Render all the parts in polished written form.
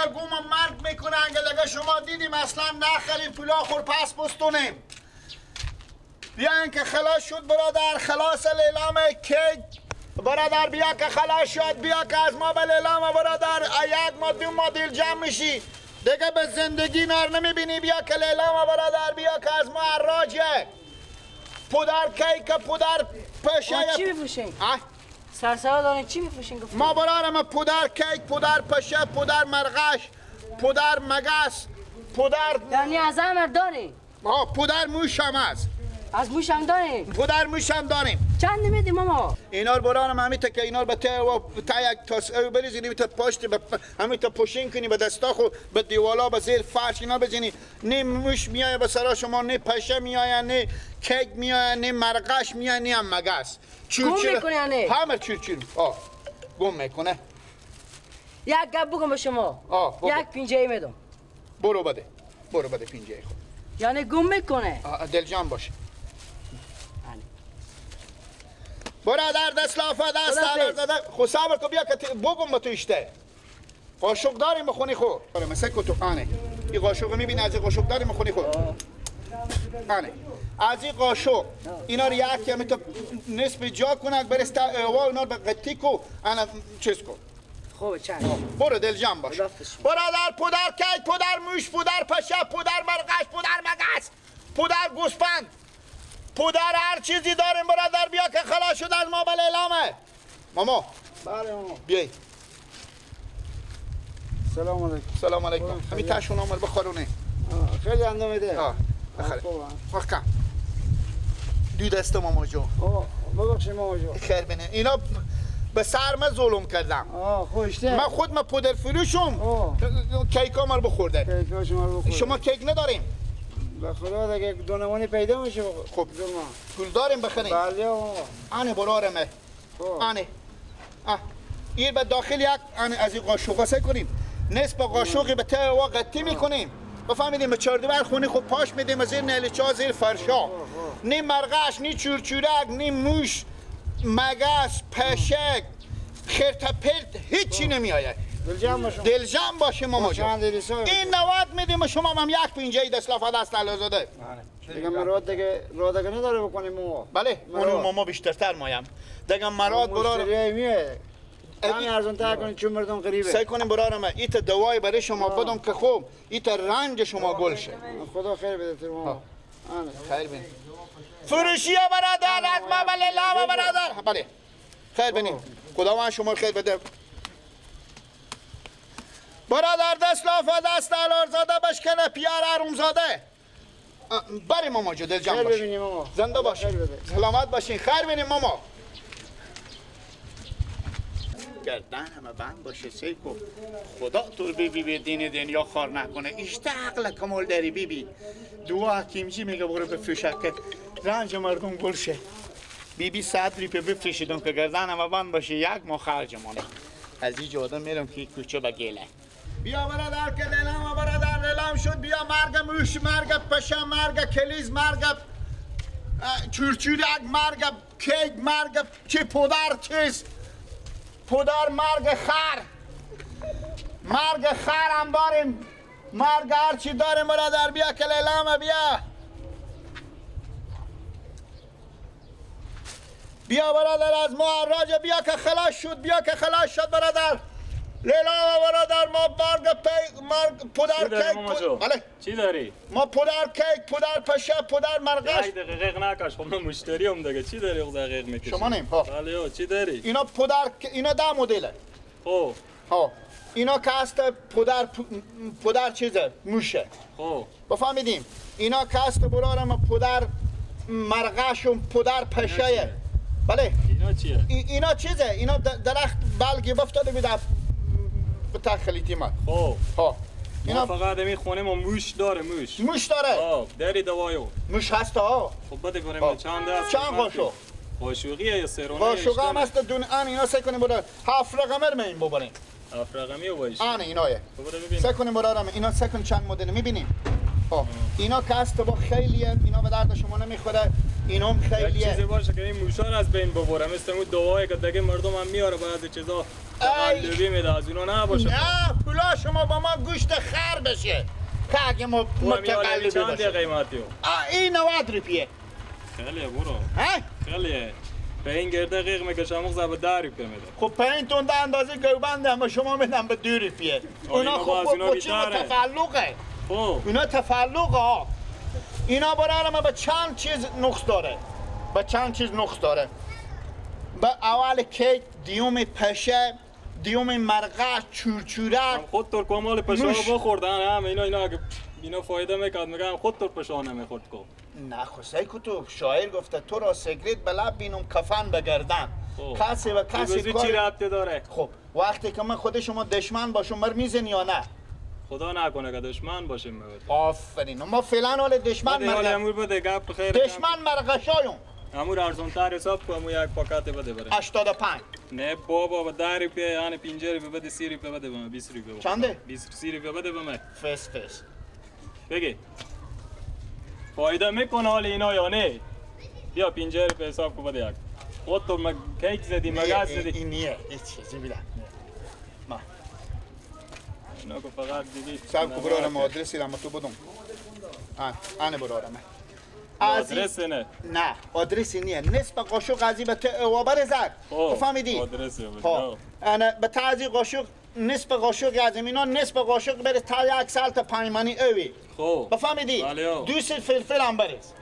برادر گوم مرگ میکنه. انگه شما دیدیم اصلا نخریم پولا خور پس بستونیم. بیاین که خلاص شد برادر، خلاص لیلام کیک برادر، بیا که خلاص شد، بیا که از ما به لیلام برادر. یک ما دو ما دل جمع میشی دیگه به زندگی نار نمیبینی. بیا که لیلام برادر، بیا که از ما حراجه. پودر کیک، پودر پشه. چی میفروشین؟ سرسرا دارین چی میفروشین؟ ما برارم پودر کیک، پودر پشه، پودر مرغش، پودر مگس، پودر، یعنی از همه دارین؟ آه پودر موش هم هست. از موش هم داریم؟ پودر موش هم داریم. چند میدیم ماما؟ اینا رو برارم همین تا که اینا رو به ته و تا یک تاس او بریزی، تا پشت همین تا پوشین کنی به دستا خو، به دیوالا، به زیر فرش اینا بزنی. نه موش میایه به سرا شما، نه پشه میایه، نه کیک میایه، نه مرغش میایه، نه هم مگس. گم میکنه یعنی؟ همه چیر آه گم میکنه. یک گپ بگم به شما. آه یک پینجه میدم. برو بده، برو بده پینجه خود. یعنی گم میکنه. دلجان باشه. برادر دست لافه دست زده. خو صبر کو بیا که بگم به تو اشته. قاشق داریم بخونی خو. آره مثلا کو تو آنه. این قاشق میبینی، از این قاشق داریم بخونی خو. آنه. از این قاشق اینا رو یک کمی تو نصف جا کنک برسته اوا اینا رو به قطی کو انا چیز کو. خوبه چند. برو دلجان باش. برادر پودر کیک، پودر موش، پودر پشه، پودر مرغش، پودر مگس، پودر گوسفند، پودر هر چیزی داریم برادر. بیا که خلاص شد از ما به لیلامه. ماما. بله ماما. بیای. سلام علیکم. سلام علیکم. همین تاشون عمر بخورونه. خیلی اندام میده. آه بخره. خب دو دست ماما جون. آه ببخشید ماما جون. خیر بینه. اینا به سر من ظلم کردم. آه خوشته. من خود من پودر فروشم. کیک ما رو بخورده. کیک شما رو بخورده. شما کیک نداریم؟ به خدا دیگه دو نمونی پیدا میشه. خب پول داریم بخریم. بله آقا. آنه برارمه. آنه. این به داخل یک آنه از این قاشقا سه کنیم. نصف قاشقی به ته و قطی میکنیم. بفهمیدیم به چهار خونه خود پاش میدیم زیر نلیچا زیر فرشا. نی مرغش، نی چورچورک، نی موش، مگس، پشک، خرت پرت هیچی نمیآید. دلجم باشم. دلجم باشه ماما جان. این 90 میدیم شما هم یک پینجه دست لافه دست علیزاده. دیگه مراد دیگه راه دیگه نداره بکنیم ماما. بله اونو ماما بیشترتر مایم. دیگه مراد برار میه. همین ارزان تر کنید چون مردم غریبه. سعی کنیم برارم ایت دوای برای شما بدم که خوب ایت رنج شما گل شه. خدا خیر بده تو ماما. خیر بینیم. فروشی برادر از ما بله لا برادر. بله خیر بینیم. خداوند شما خیر بده. برادر دست لافه دست علارزاده بشکنه پیار عرومزاده. بریم ماما جو دل جمع باش. زنده باش. سلامت باشین. خیر بینیم ماما. گردن همه بند باشه سیکو. خدا تو بی بی به دین دنیا خار نکنه. اشته عقل کمال داری بی بی. دعا حکیمجی میگه برو بفروشه که رنج مردم گل شه. بی بی 100 ریپه بفروشیدم که گردن همه بند باشه یک ما خرج مانه. از این جاده میرم که کوچه بگیله. بیا برادر که لیلام برادر لیلام شد. بیا مرگ موش، مرگ پشه، مرگ کلیز، مرگ چورچورک، مرگ کیک، مرگ چی پودر چیز پودر، مرگ خر، مرگ خر هم داریم، مرگ هرچی داریم برادر. بیا که لیلام بیا. بیا برادر از ما حراج. بیا که خلاص شد، بیا که خلاص شد برادر. لیلا برادر ما مرگ پی مرگ پودر کیک. بله چی داری؟ ما پودر کیک، پودر پشه، پودر مرغش. یک دقیقه نکش، خب من مشتری هم دیگه. چی داری دقیق میکشی؟ شما نیم. ها بله چی داری؟ اینا پودر اینا 10 مدله. خب ها اینا که هست پودر پودر چیزه موشه. خب بفهمیدیم اینا که هست برادر پودر مرغش و پودر پشه. بله اینا چیه؟ اینا چیزه؟ اینا درخت بلگی افتاده بود به تخلیطی ما. خب ها اینا فقط این خونه ما موش داره. موش موش داره. ها داری دوایو موش هست ها. خب بده بریم چند هست؟ چند قاشق؟ قاشقیه یا سرونه؟ قاشق هم هست دون ان اینا سعی کنیم برادر 7 رقمه رو این ببریم. 7 رقمی باشه. ان اینایه. سعی کنیم برادرم اینا سعی کن چند مدل می‌بینیم. ها اینا که هست با خیلیه، اینا به درد شما نمیخوره. اینم خیلیه. یک چیزی باشه که این موشا رو از بین ببره، مثل اون دعایی که دیگه مردم هم میاره بعضی چیزا تقلبی میده، از اونا نباشه. نه پولا شما با ما گوشت خر بشه که اگه ما متقلبی باشه. چند قیمتی؟ این 90 روپیه. خیلیه برو. خیلیه. به این گرده قیق میکشم مغزه به 10 روپیه میده. خب 5 تن ده اندازه گوبنده هم شما میدم به 2 روپیه. اونا خب چی تفلقه. خب اینا تفلقه ها. اینا برای ما به چند چیز نقص داره. به چند چیز نقص داره. به اول کیک، دیوم پشه، دیوم مرغه، چورچورک. خود ترک مال پشه رو بخوردن هم اینا اینا فایده میکرد میگم خود تر پشه نمیخورد کو. نه خب سیکو تو شاعر گفته تو را سیگرت به لب بینم کفن بگردن. کسی و کسی کار چی ربطی داره؟ خب وقتی که من خود شما دشمن باشم مر میزنی یا نه؟ خدا نکنه که دشمن باشیم. آفرین ما فعلا حال دشمن مرغ بده گپ خیر. دشمن مرغشایم. امور ارزان تر حساب کن، امو یک پاکت بده بره. 85. نه بابا با 10 روپیه یعنی 50 روپیه بده، 30 روپیه بده به من، 20 روپیه بده. چنده؟ 20 30 روپیه بده به من. فس فس. بگی. فایده میکنه حال اینا یا نه؟ بیا 50 روپیه حساب کن بده یک. خود تو مگ کیک زدی مگز زدی. این نیه، این چیزی بیده. ما. اینا که فقط دیدی. صاحب کو برارم آدرسی را تو بدم. آن برارم. آدرس نه. نه آدرسی نیه، نصف قاشق از به اوابر زد. تو فهمیدی؟ آدرس ها. انا به تعزی قاشق نصف قاشق از اینا نصف قاشق بره تا یک سالت پایمانی اوی. خب بفهمیدی؟ دو سر فلفل هم بریز.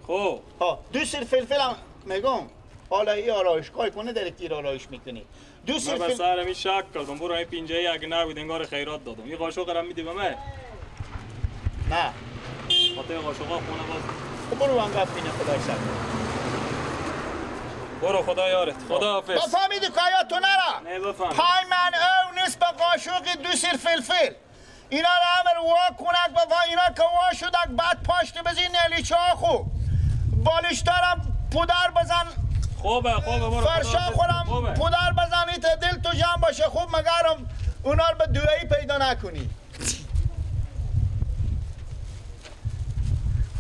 خب ها دو سر فلفل هم میگم. حالا این آرایشگاه کنه داره کی آرایش میکنی. دو سر من به سرم شک کردم. برو این پینجه اگه نبود انگار خیرات دادم. این قاشق رو میدی به من؟ نه خاطر قاشقا خونه باز. خب برو انگار پینه خدای سر. برو خدا یارت. خدا حافظ. بفهمیدی که آیا تو نرا؟ نه بفهم. پای من او نصف قاشق دو سر فلفل. اینا رو همه وا کنک بفهم. اینا که وا شدک بعد پاشت بزین نلیچه ها خو. بالشترم پودر بزن. خوبه خوبه برو. فرشا خورم پودر بزن ایت دل تو جمع باشه خوب مگرم اونا رو به دوایی پیدا نکنی.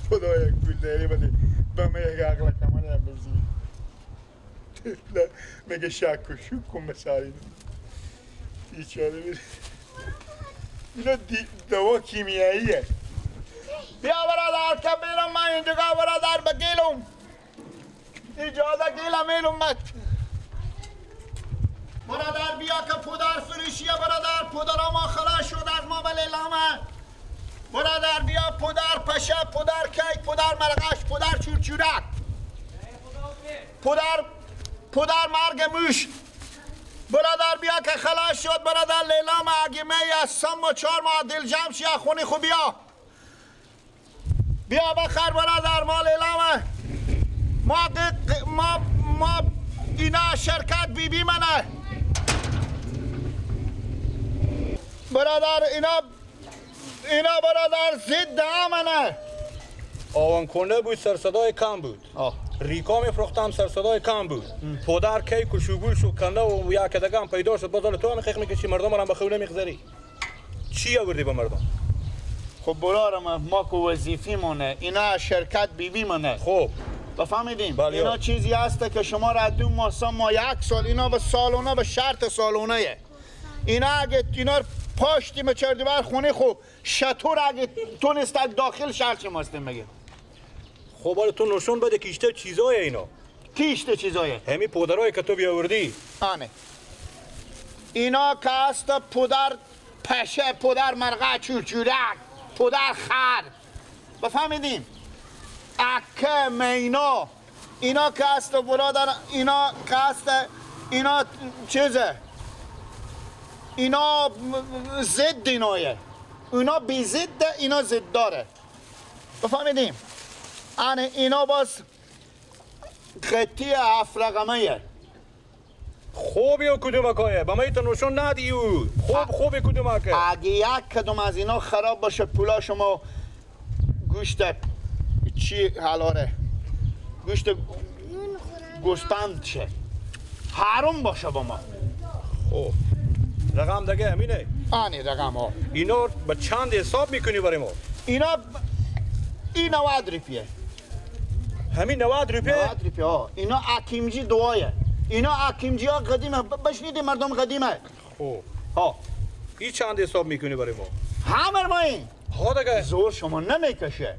خدا یک پول داری بده به من یک عقل کمان هم بزنی. میگه شک و شک کن بساری بیچاره بیر. اینا دوا کیمیاییه. بیا برادر که بیرم من اینجا برادر بگیلم اجازه گیلم ایلم مت. برادر بیا که پودر فروشیه برادر، پودر ما خلاص شد از ما بلیلامه. برادر بیا پودر پشه، پودر کیک، پودر مرغش، پودر چورچورک، پودر مرگ موش. برادر بیا که خلاص شد برادر لیلام اگه می از سم و 4 ماه دل جمع شی خونی خو بیا بیا بخر برادر ما لیلامه. ما اینا شرکت بی بی منه برادر. اینا برادر ضد منه. آوان کنه بود سرصدای کم بود. ریکا میفروختم سرصدای کم بود. پودر کیک و شوگوش و کنده و یک دگه هم پیدا شد. باز تو هم خیخ میکشی مردم رو هم به خونه میگذری. چی آوردی به مردم؟ خب برادرم ما که وظیفی مونه اینا شرکت بی بی منه. خب بفهمیدیم اینا چیزی هست که شما را 2 ماه 3 ماه 1 سال اینا به سالونه به شرط سالونه. اینا اگه اینا پاشتیم چردیوار خونه خوب شطور اگه تونست داخل شهر چه ماستیم بگیم. خب حالا تو نشون بده که ایشته چیزای اینا. کی ایشته چیزایه؟ همین پودرایی که تو بیاوردی. آنه اینا که هست پودر پشه، پودر مرغه، چورچورک، پودر خر. بفهمیدیم؟ اکه مینا اینا که هست برادر، اینا که هست اینا چیزه، اینا ضد اینایه، اینا بی ضد، اینا ضد داره. بفهمیدیم؟ آنه اینا باز قطعی 7 رقمه. خوبی و کدومکایه با من ایتا نشون ندی او. خوب خوبی کدومکه. اگه یک کدوم از اینا خراب باشه پولا شما گوشت چی حلاره گوشت گوسپند شه حروم باشه با ما. خب رقم دیگه همینه. آنی رقم ها اینا به چند حساب میکنی برای ما؟ اینا این 90 روپیه. همین 90 روپیه؟ 90 روپیه ها. اینا اکیمجی دوایه. اینا حکیمجی ها قدیمه، بشنیدی مردم قدیمه. خب ها این چند حساب میکنی برای ما؟ همه ما این ها دیگه زور شما نمیکشه.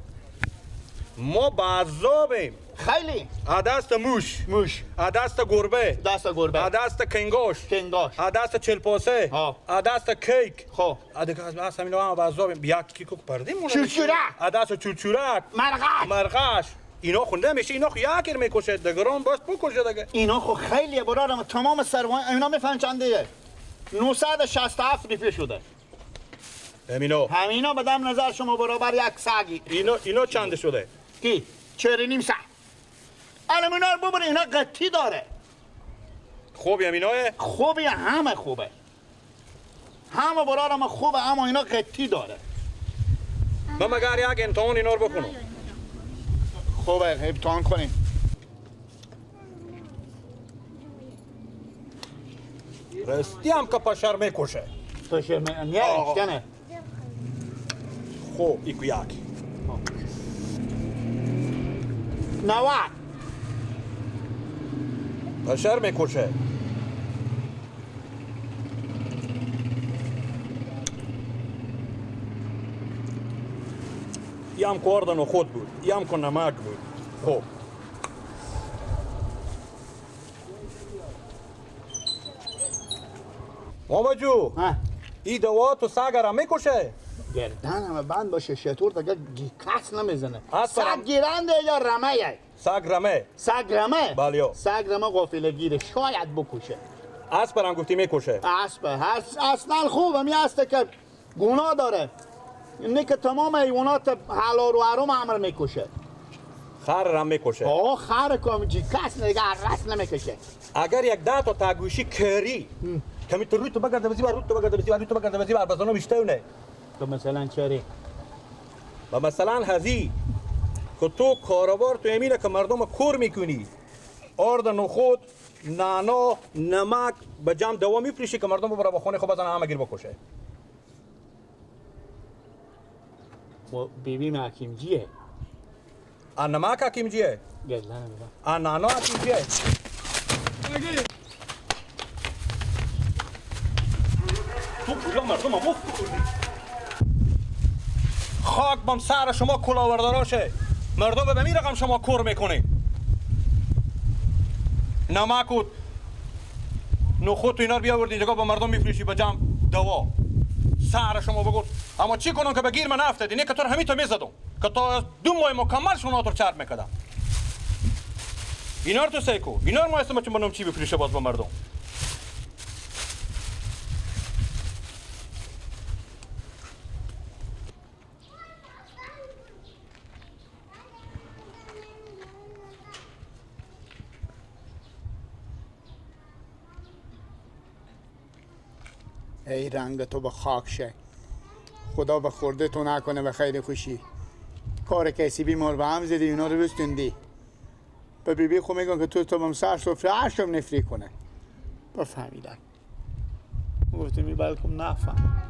ما بعذابیم خیلی. دست موش موش، دست گربه دست گربه، دست کنگاش کنگاش، دست چلپاسه، دست کیک. خب دیگه از همینا هم بعذابیم. یک کیک پردیم چوچورک، دست چوچورک، مرغش مرغش، اینا خونده میشه. اینا خو یکی میکشه دگران باز بکشه دیگه. اینا خو خیلیه برادرم، تمام سرمایه اینا میفهم چنده؟ 967 ریپیه شده. همینا همینا به دم نظر شما برابر یک سگی. اینا چند شده؟ کی؟ 4.5 سگ. الان اینا رو ببین، اینا قطی داره. خوبی همیناه؟ خوبی، همه خوبه. همه برادرم خوبه، اما اینا قطی داره. من مگر یک امتحان اینا رو بکنم؟ خوبه، امتحان کنیم. راستی هم که پشر میکشه. پشر میکشه. خب ایکو یک 90 پشر میکشه. یم که آردن و خود بود، یم که نمک بود. خب ماما جو، این دوا تو سگ را میکشه؟ گردنم بند باشه شطور دیگه کس نمیزنه. سگ گیرنده یا رمه؟ سگ رمه. سگ رمه؟ بله. سگ رمه قافله گیره، شاید بکشه. اسب هم گفتی میکشه؟ اسب اصلا خوبه، می هسته که گناه داره. اینه که تمام حیوانات حلال و حرام امر میکشه. خر هم میکشه. آه خر کم جی کس دیگه رس نمیکشه. اگر یک ده تا تاگوشی کری کمی تو روی تو بگرده بزی بر روی تو بگرده بزی بر روی تو بگرده بزی بر بزنو بیشتونه. تو مثلا چری؟ و مثلا هزی که تو کاروبار تو امینه که مردم کور میکنی، آرد نخود، نعنا، نمک به جمع دوا میفروشی که مردم ببره به خونه خود بزنه همه گیر بکشه. بیبی حکیمجیه. نمک حکیمجیه؟ نعنا حکیمجیه؟ تو پولا مردم هم مفت بکردی. خاک بم سر شما کلاورداراشه. مردم به می رقم شما کور میکنی. نمک و نخود تو اینا رو بیاوردی اینجا با مردم میفروشی به جمع دوا. سر شما بگو اما چی کنم که به گیر من افتادی؟ نه که تو رو همین تو میزدم که تا 2 ماه مکمل شما تو چرب میکردم. اینا رو تو سیکو، اینا رو ما هستم چون بنام چی بفروشه باز با مردم. ای رنگ تو به خاک شه، خدا به خورده تو نکنه به خیر خوشی. کار کسی بیمار به هم زدی، اینا رو بستوندی. به بیبی خو میگن که تو بم سر سفره عشم نفری کنه. بفهمیدن. گفتم می بلکم نفهم.